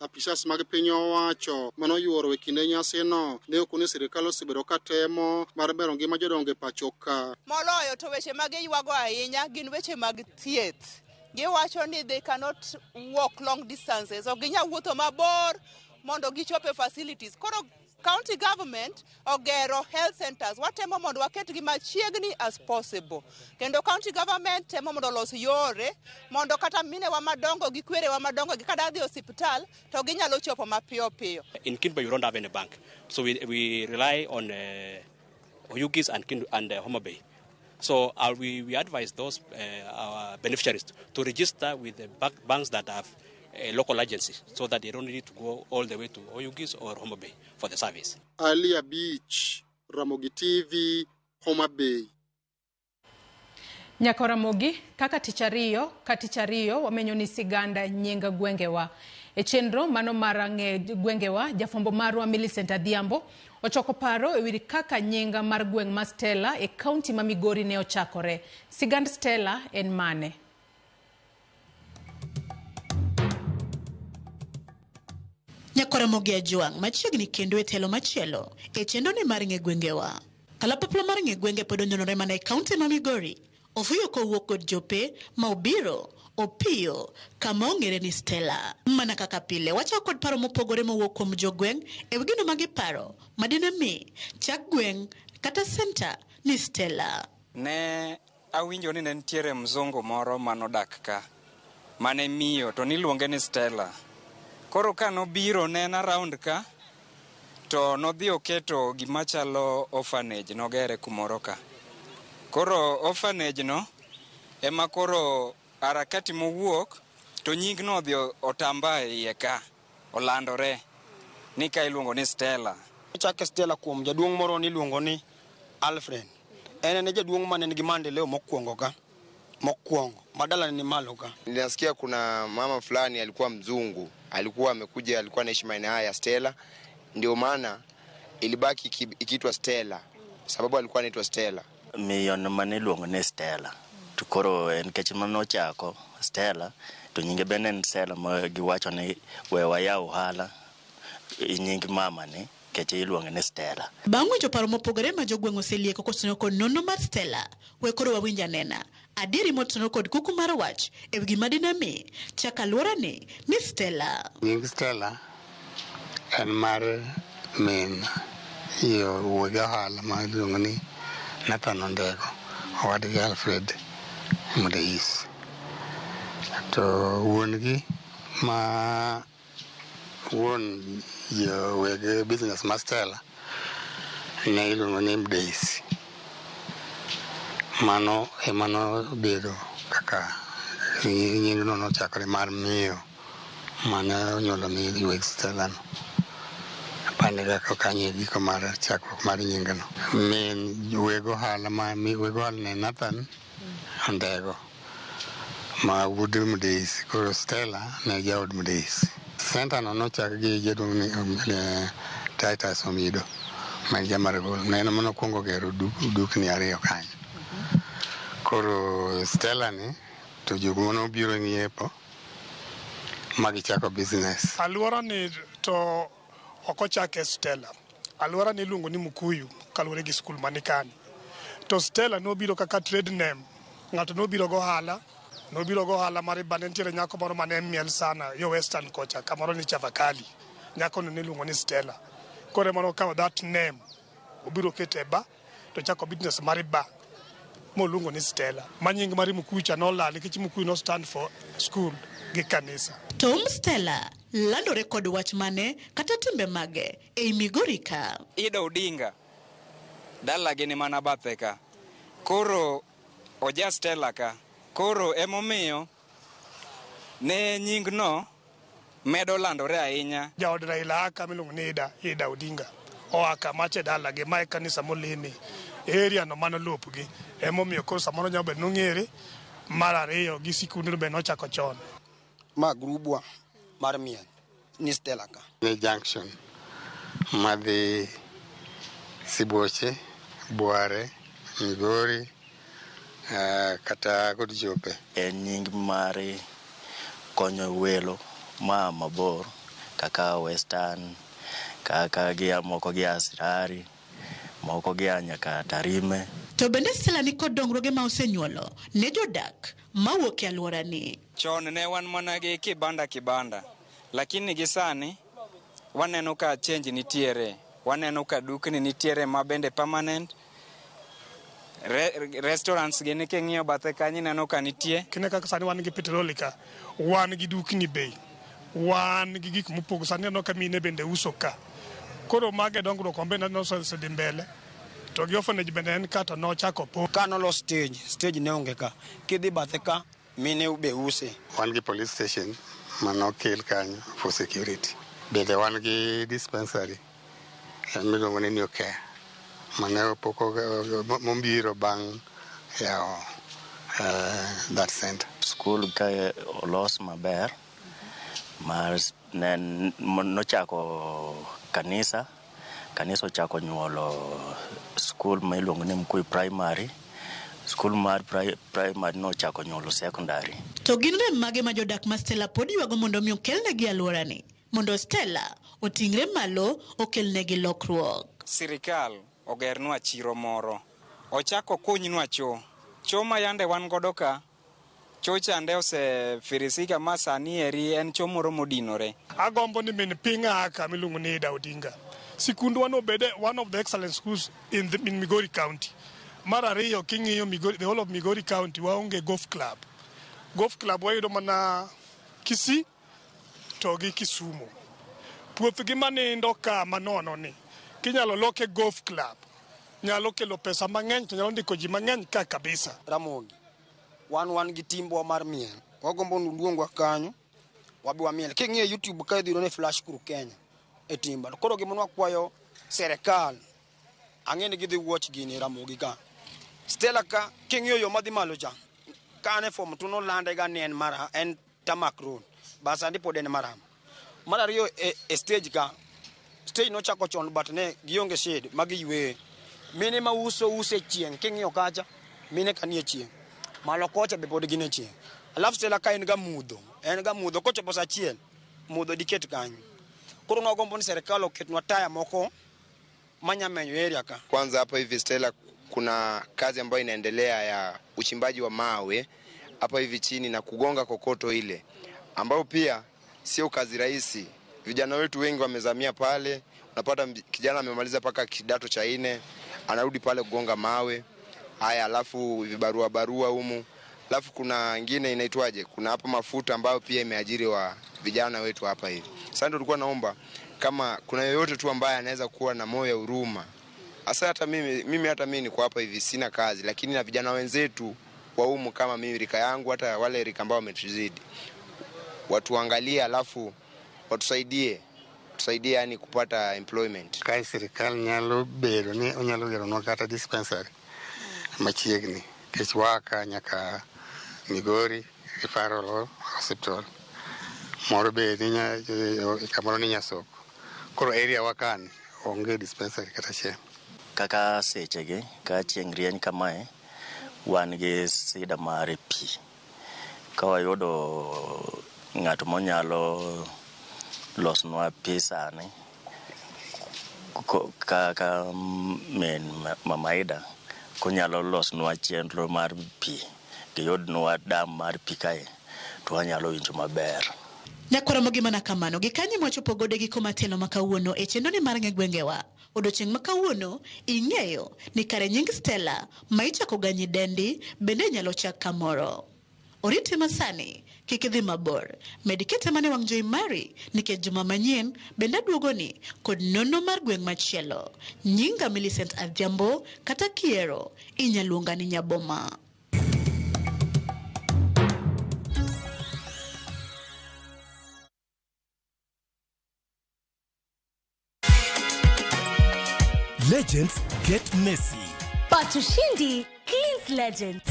Apisas mag piny owacho manoyuoro e kinde nyasino ne okoni sirikal osebedo ka temo mar bero ngima jodongo e pacho ka. Moloyo to weche ma giywago ahinya gin weche mag thieth. Giwacho ni they cannot walk long distances, ok ginyal wuotho mabor mondo gichop e facilities. Koro county government ogero health centers, watemo mondo waketgi machiegni as possible. Kendo county government temo mondo olos yore mondo kata minewa madongo gi kwerewa madongo gi kada dhi osiptal to ginyalo chopo mapiyo piyo. In Kinba you don't have any bank, so we rely on Oyugis and Homa Bay. So we advise those our beneficiaries to register with the banks that have a local agency, so that they don't need to go all the way to Oyugis or Homa Bay for the service. Alia Beach, Ramogi TV, Homa Bay. Nyako Ramogi, kaka tich ariyo ka tich ariyo wamenyo ni siganda nying gwengewa. E chenro mano mar ng'e gwengewa, jafwambo marwa Millicent Adhiambo ochoko paro e wi kaka nying mar gweng' ma Stella e kaunti ma Migori ne ochakore. Sigand Stella en mane? Nyako Ramogi Ajwang' machiegni kendo e telo machielo e chenro ni mar ng'e gwengewa. Kalapapla mar ng'e gwenge pod onyonore mana e kaunti ma Migori. Ofuyo kowuok kod jope ma obiro opiyo kama ong'ere ni Stella. Mana kaka pile, wachako kod paro mopogore mowuok kuom jogweng' e wi gino ma giparo madine mi chak gweng' kata senta ni Stella. Ne awinjo ni ne nitiere mzungu moro manodak ka mane miyo to niluonge ni Stella. Koro ka nobiro ne en around ka to nodhi oketo gima chalo orphanage nogere kumoro ka. Koro orphanage no ema koro harakati mowuok to nying no odhi otamba e iye ka olandore ni ka iluongo ni Stella. Ochake Stella kuom jaduong' moro niluongo ni Alfred. En e jaduong' mane nigi maendeleo mokwongo ka. Mokwongo madala ni malo ka. Ninasikia kuna mama fulani alikuwa mzungu, alikuwa amekuja, alikuwa anaishi maeneo haya ya Stella, ndio maana ilibaki ikiitwa Stella sababu alikuwa anaitwa Stella. Miyo mane iluongo ni Stella to koro nikech manochako Stella to nyinge bende en Stella ma giwacho ni we wayaw ohala nying mama ni nikech iluonge ni Stella. Bang' winjo paro mopogore ma jogweng' oselieko kotenore kod nonro mar Stella, we koro wawinj anena adieri motenore kod kuku mar wach e wi gima dine mi chak alwora ni Stella. Nying Stella en mar min yo wuog ohala ma iluongo ni Nathan Ondego, owadgi Alfred Mudeis. To wuon-gi ma wuon jo weg business ma Stella ne iluongo ni Mudeis. Mano ema nobedo kaka nyingno nochakore mar miyo mane onyuolo mi weg Stella no. Apani kaka kanyo e giko mar chakruok mar nyingno. Min weg ohala ma weg ohala ne Nathan Ondego ma wuod Mudeis. Koro Stella ne jaod Mudeis. Senta no nochak gi jaduong' ni Titus Omido ma en Jamaragol. Ne en ema nokwongo gero dukni ariyo kanyo. Koro Stella ni to jogo manobiro ng'iepo ma gichako business. Alwora ni to ok ochake Stella. Alwora ni iluongo ni Mukuyu kaluwore gi skul manikani. To Stella nobiro kaka trade name. Ng'ato nobiro go ohala, nobiro go ohala mar bane nitiere nyako moro mane miel sana yo Western kocha kamoro ni Chavakali. Nyako no niluongo ni Stella. Koro ema nokawo that name obiro kete e bar to chako business mar bar moluongo ni Stella. Ma nying mar Mukuyu cha nolal nikech Mukuyu no stand for school gi kanisa. Tom Stella landore kod wach mane kata timbe mage ei Migori ka. Ida Odinga dalagi ni mana bathe ka. Koro oja Stella ka. Koro emomiyo ne nyingno medo landore ahinya. Jaod Raila aka miluongo ni Ida Odinga. oa kamacha e dalagi, ma e kanisa moleme. Area no mano lopgi. Emomiyo koro samoro nyalo bedo nong'ere. Mar ariyo gi sikundno be nochako chon. Ma grubwa mar miel ni Stella ka. Ni junction madhi Sibuoche, Bware, Migori, kata kod Jope. En nying mar konyo welo maa mabor kaka Western, kaka gia moko gia Sirari, moko gia nyaka Tarime. To bende Stella ni kod dongruoge ma osenyuolo ne jodak mawuok e alworani. Chon ne wan mana gi kibanda kibanda, lakini gi sani waneno ka change nitiere, waneno ka dukni nitiere ma bende permanent. Restaurants gini king'iyo bathe kanyo ineno ka nitie. Kine kaka sani wan gi petroli ka, wan gi dukni bei, wan gi gik mopogore. Sani aneno ka mine bende uso ka. Koro mago e dongruok ma bende aneno osedhi mbele. To gi orphanage bende en ka to nochako po. Ka nolos stage, stage ne onge ka. Kidhi bathe ka, mine be use. Wan gi police station manokel kanyo for security. Bende wan gi dispensary miluongo ni New Care mane pok mobiro bang' yawo that center. Skul ka olos maber mar ne nochako kanisa, kanisa ochako nyuolo skul ma iluongo ni Mkuyu Primary, skul mar primary nochako nyuolo secondary. To gin rem mage ma jodak ma Stella pod ywago mondo mi okelnegi alworani? Mondo Stella oting're malo okelnegi lokruok. Sirikal ogernwa chiro moro, ochako kunynwa cho. Cho ma yande wan godo ka, cho chande osefirisika ma sani eri en cho moro modinore. Agombo ni min piny aka miluongo ni Ida Odinga. Sikundwa no bede one of the excellent schools in Migori County. Mar ariyo king'iyo Migori, the whole of Migori County waonge golf club. Golf club wayudo mana Kisii to gi Kisumu. Puothgi manindo ka manono ni kinyalo loke golf club nyalo kelo pesa mang'eny to nyalo ndiko ji mang'eny ka kabisa. Ramogi, wan gi timbwa mar miel. Wagombo ni uluongwa kanyo, wabi wamiel. King'iyo YouTube ka idhi yudo ni Flash Crew Kenya e timba. Koro gima nwakwayo serikal, ang'e ni gidhi watch gini Ramogi ka. Stella ka, king'iyo yo madhi malo cha, ka an e form 2 nolande ga ni en mara, en tarmac road. Ba sani pod en maram. Mar ariyo e stage ka, stage nochako chon but ne gionge shade ma giyweye. Mine ma uso uso e chieng', king'iyo kacha, mine ka nie chieng'. Malo kocha be pod gin e chieng'. Alafu Stella ka en ga mudho, en ga mudho kochopo saa achiel, mudho diket kanyo. Koro nwagombo ni serikal oketnwa taya moko manya menyo area ka. Kwanza hapa hivi Stella kuna kazi ambayo inaendelea ya uchimbaji wa mawe hapa hivi chini na kugonga kokoto ile, ambayo pia sio kazi rahisi. Vijana wetu wengi wamezamia pale, unapata kijana amemaliza paka kidato cha 4 anarudi pale kugonga mawe haya, alafu vibarua barua humu. Alafu kuna nyingine inaitwaje, kuna hapa mafuta ambayo pia imeajiri wa vijana wetu hapa hivi. Sasa ndio tulikuwa naomba kama kuna yeyote tu ambaye anaweza kuwa na moyo huruma. Hasa hata mimi hata mimi niko hapa hivi sina kazi, lakini na vijana wenzetu wa humu kama mimi rika yangu, hata wale rika ambao wametuzidi, watuangalie alafu watusaidie, tusaidie yani kupata employment. Ka sirikal nyalo bedo ni onyalo geronwa kata dispensary machiegni, nikech waka nyaka Migori Referral Hospital moro be ni kamoro ni Nyasoko. Koro area wa kan onge dispensary kata achiel. Kaka sechegi ka chieng' rieny kamae, wan gi sida mar pi. Ka wayudo ng'at monyalo losnwa pi sani, kaka min Mama Ida, konyalo losnwa chenro mar pi, giyudnwa dam mar pi kae, to wanyalo winjo maber. Nyakwara mogi mana kamano, gikanyo mwachopo godo giko matelo ma kawuono e chenro ni mar ng'e gwengewa. Odiochieng' ma kawuono ing'eyo ni kare nying Stella ma ichako ga nyidendi bende nyalo chak kamoro. Orite masani, kik idhi mabor. Med kete mane wang' jowi mari nikech juma manyien bende aduogoni kod nonro mar gweng' machielo. Nyinga Millicent Adhiambo kata Kiero inyaluonga ni Nyaboma. Legends get messy. But Ushindi cleans legends.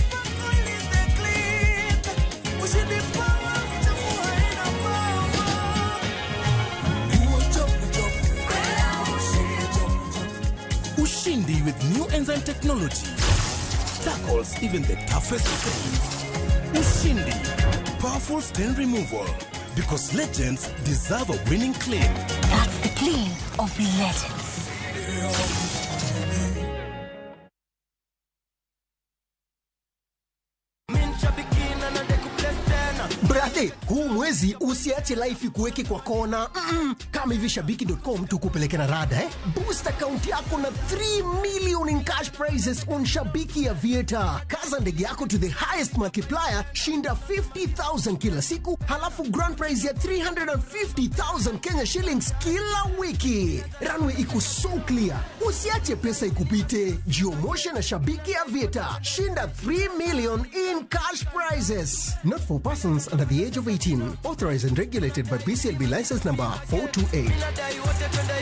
Ushindi with new enzyme technology tackles even the toughest stains. Ushindi, powerful stain removal because legends deserve a winning clean. That's the clean of legends. Brother, huu mwezi usiache life ikuweke kwa kona. Kama hivi shabiki.com tukupeleke na rada eh? Boost account yako na 3 million in cash prizes on Shabiki Aviator. Kaza ndege yako to the highest multiplier, shinda 50,000 kila siku, halafu grand prize ya 350,000 Kenya shillings kila wiki. Runway iko so clear. Usiache pesa ikupite. Jiomoshe na Shabiki Aviator. Shinda 3 million in cash prizes. Not for persons under the age of 18. Authorized and regulated by BCLB license number 428.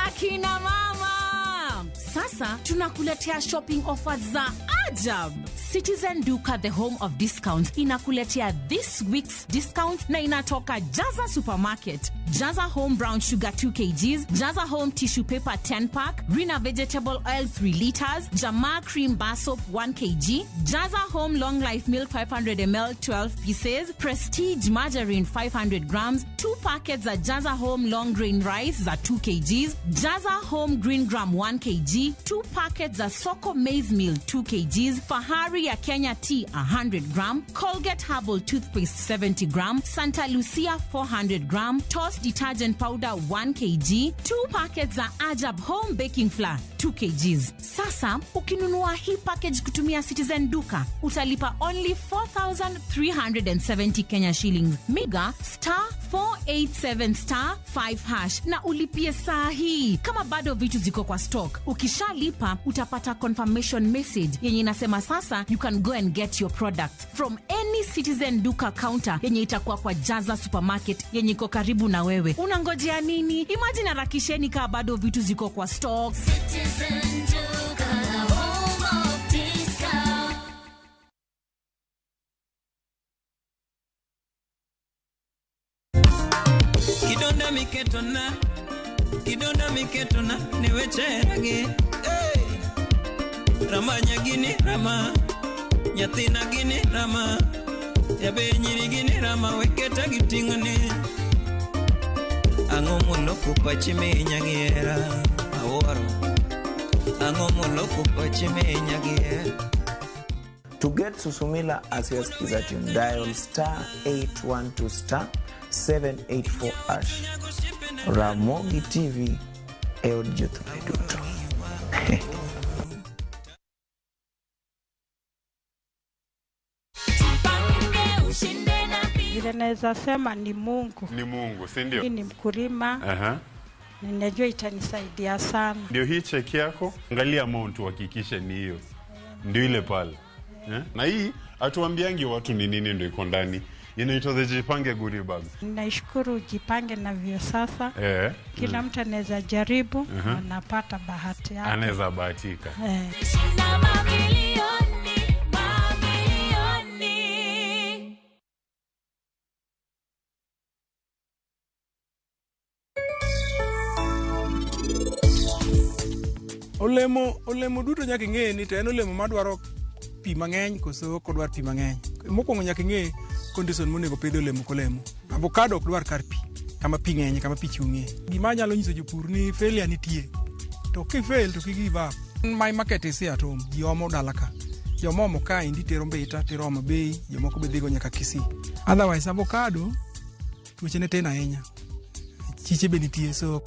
Akina mama, sasa tunakuletea shopping offers za ajab. Citizen Duka, the home of discounts, inakuletea this week's discount na inatoka Jaza Supermarket. Jaza Home Brown Sugar 2 kgs, Jaza Home Tissue Paper 10 pack, Rina Vegetable Oil 3 liters, Jamaa Cream Bar Soap 1 kg, Jaza Home Long Life Milk 500 ml 12 pieces, Prestige Margarine 500 grams, 2 packets za Jaza Home Long Grain Rice za 2 kgs, Jaza Home Green Gram 1 kg, 2 packets za Soko Maize Meal 2 kgs, Fahari ya Kenya Tea 100 gram, Colgate Herbal Toothpaste 70 gram, Santa Lucia 400 gram, Toss Detergent Powder 1 kg, 2 packets za Ajab Home Baking Flour 2 kgs. Sasa ukinunua hii package kutumia Citizen Duka utalipa only 4370 Kenya shillings. Miga star 487 star 5 hash na ulipie saa hii kama bado vitu ziko kwa stock. Ukishalipa utapata confirmation message yenye inasema sasa you can go and get your products from any Citizen Duka counter yenye itakuwa kwa Jaza Supermarket yenye iko karibu na wewe. Unangojea nini? Imagine harakisheni kaa bado vitu ziko kwa stock. Citizen Duka, the home of discount. Kidonda miketona, kidonda miketona, niwecheragi. Hey! Rama nyagini rama, nyathina gini rama, yabe nyiri gini rama, weketa giting'oni. Ang'o moloko pachi minya gi hera, awuoro. Ang'o moloko pachi minya gi hera. To get Susumila as your Skiza tune, dial star 812 star 784 hash. Ramogi TV e od jothumbe duto. Vile naweza sema ni Mungu. Ni Mungu, si ndio? Mimi ni mkulima. Ninajua itanisaidia sana. Ndio hii cheki yako, angalia amount uhakikishe ni hiyo. Ndio ile pale. Eh? Na hii hatuambiangi watu ni nini ndio iko ndani. Inaitwa the Jipange Goodie Bag. Naishukuru Jipange na Viusasa. Kila mtu anaweza jaribu, anapata bahati yake. Anaweza bahatika. Mamilioni, mamilioni. Olemo olemo duto nyaka ing'e ni to en olemo madwaro pi mang'eny koso ok odwar pi mang'eny. Mokwongo nyaka ing'e condition monego pidhe olemo kolemo. Avocado ok dwar kar pi, kama pi ng'enye, kama pi chung'ie. Gima anyalo nyiso jopur ni failure nitie. To kifail to kik give up. My market is here at home. Ji omo dala ka. Joma omo kaendi tero Mbita, tero Homa Bay, jomoko be dhigo nyaka Kisii. Otherwise avocado tuoche ne tin ahinya. Chiche be nitie so